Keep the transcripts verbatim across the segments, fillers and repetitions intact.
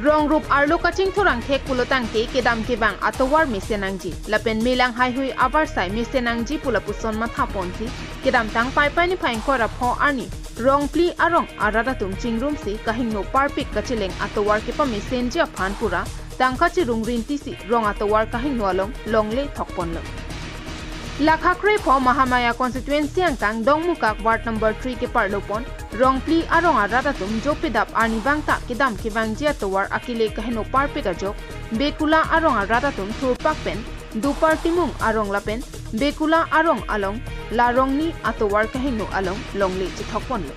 Rong rup arlo kachingthurang thek pulotangte kedam kevang atovar mesen nangji lapen melang haihui avarsai mesen nangji pu lapuson matha ponsi kedamtang Paipai niphai ingkoi ra pho arni Rongpli arong arat atum chingrumsi kahingno parpik kacheleng atovar kepamesenji aphan pura tangka chirung rintisi rong atovar kahingno along longle thok ponlo. Lakha krepho Mahamaya constituency angkang Dongmukak ward number three keparlo pon Rongpli arong arat atum jopedap arnivang ta kedam kevangji atovar akele kahingno parpik ajok Bekula arong arat atum thurpak pen Dupar Timung arong lapen Bekula arong along la rongni atovar kahingno along longle chethok ponlo.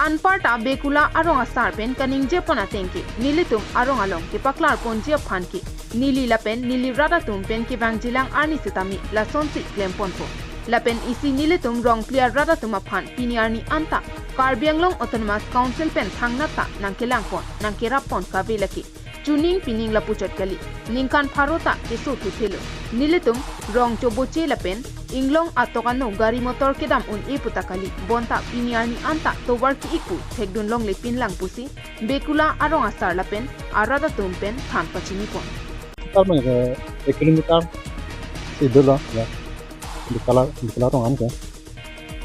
Anparta Bekula arong asar pen kaningje pon ateng ke nelitum arong along kepaklar ponji aphan ke neli lapen neli rat atum pen kevangjilang arni sitame lasonsi klem ponpo. Lapen isi nelitum Rongpli arat atum aphan pini arni anta Karbi Anglong Autonomous Council pen thangnat ta nangkelang pon nangkerap pon kave lake chuning pining lapuchot kali. Ningkan pharo ta keso thuthelo. Nelitum rong choboche lapen inglong atok ano gari motor kedam un-e puta kali. Bonta pini arni anta tovar ki-ik pu thekdun longle pinlang pusi Bekula arong asar lapen arat atum pen than pachini pon. Sekitar mane ek kilometer si dolo ya. Bekula, Bekula arong an ke.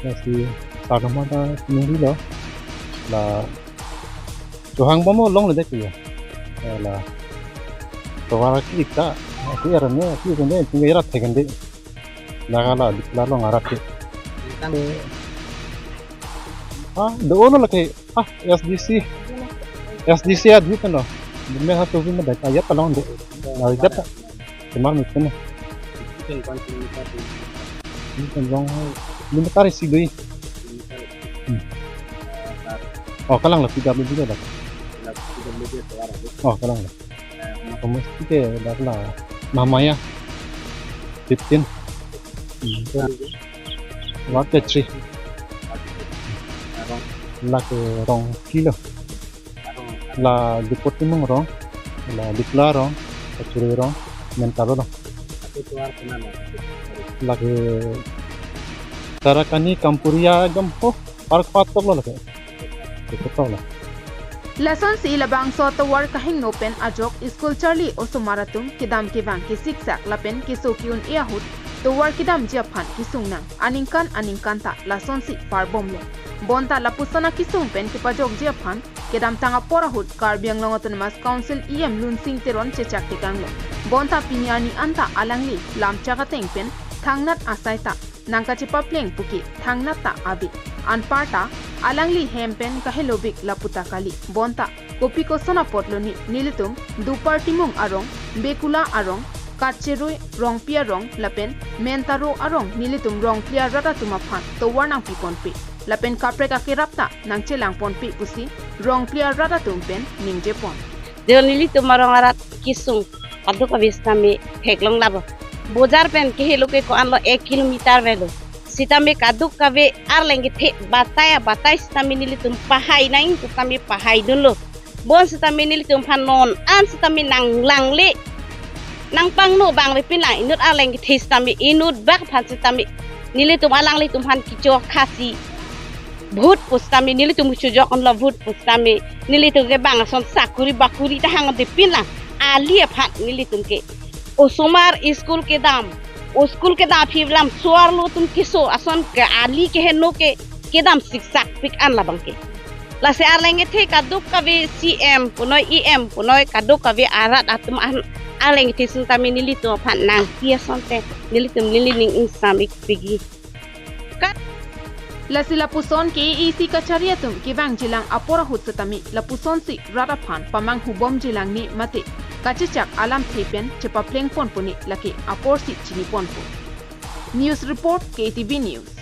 Ya si sarnama ta nungri lo. La chohang bomo longle dek ya. Ya la tovar ki-ik ta. Ki aran ne ki kende ki era thekende. Laga la Bekula arong arat ke. Ah, do ono lake. Ah, S D C. S D C adhut no. Bime ha to bime dak ayat along de. Na ayat ta. Kemar miten. Ini kan long. Ini tari si dui. Hmm. Oh, kalang la P W D la. Oh, kalang la. Kamu sih ke dak la Mahamaya fifteen. Hmm. Ward three. Lake rong kilo. La Dupar Timung rong, la Bekula rong, Kachere rong, Mentaro rong. Lake Tarakani Kampuria ekdom ho park patok lo lake. Patok lo. Lasonsi labangso tovar kahingno pen ajok school charli osomar atum kedam kevang kesiksak lapen keso ki-un-e ahut tovar kedamji aphan kesung nang aningkan aningkan ta lasonsi parbomlo. Bonta lapuson akesung pen kepajokji aphan kedamtang apor ahut Karbi Anglong Autonomous Council E M Lunsing Teron chechak tekanglo. Bonta pini arni anta alangli lamchak ateng pen thangnat asai ta nangkachepapleng puke thangnat ta ave. Anparta alangli hem pen kahelobik lapu ta kali. Bonta kopi koson apotlo ni nelitum Dupar Timung arong, Bekula arong, Kachere, Rongpi arong lapen Mentaro arong nelitum Rongpli arat atum aphan tovar nangpi ponpe lapen kaprek akerap ta nangchelang ponpe pusi Rongpli arat atum pen ningje pon. Deo nelitum arong arat kesung kadokave sitame theklong labo. Bojar pen kehelo ke ko-an lo ek kilometer avelo. Sitame kadokave arleng kethe batai abatai sitame nelitum pahai nang sitame pahai dunlo. Bon sitame nelitum aphan non an sitame nanglangle. Nangpangno bang le pinlang inut arleng kethe sitame inut bak aphan sitame nelitum alanglitum aphan kecho khasi vote pu sitame nelitum chojok onlo vote pu sitame nelitum ke bang ason sakuri bakuri ta hang de pinlang ali aphan nelitum ke osomar school kedam, o school kedam aphi lam suar lo tum keso ason ke ali keheno ke kedam siksak pik an labang ke. Lasi arleng kethe kadokave C M punoi E M punoi kadokave arat atum an arleng kethe sitame nelitum aphan nangpi asonte nelitum neli ning ingsam ik pigi. Kat. Lasi lapuson ke A E C kachari atum kevangjilang apor ahut sitame lapusonsi rat aphan pamanghubomjilang ne mate kachechak alamthe pen chepapleng ponpo ne lake aporsi chini ponpo. News report, K T V News.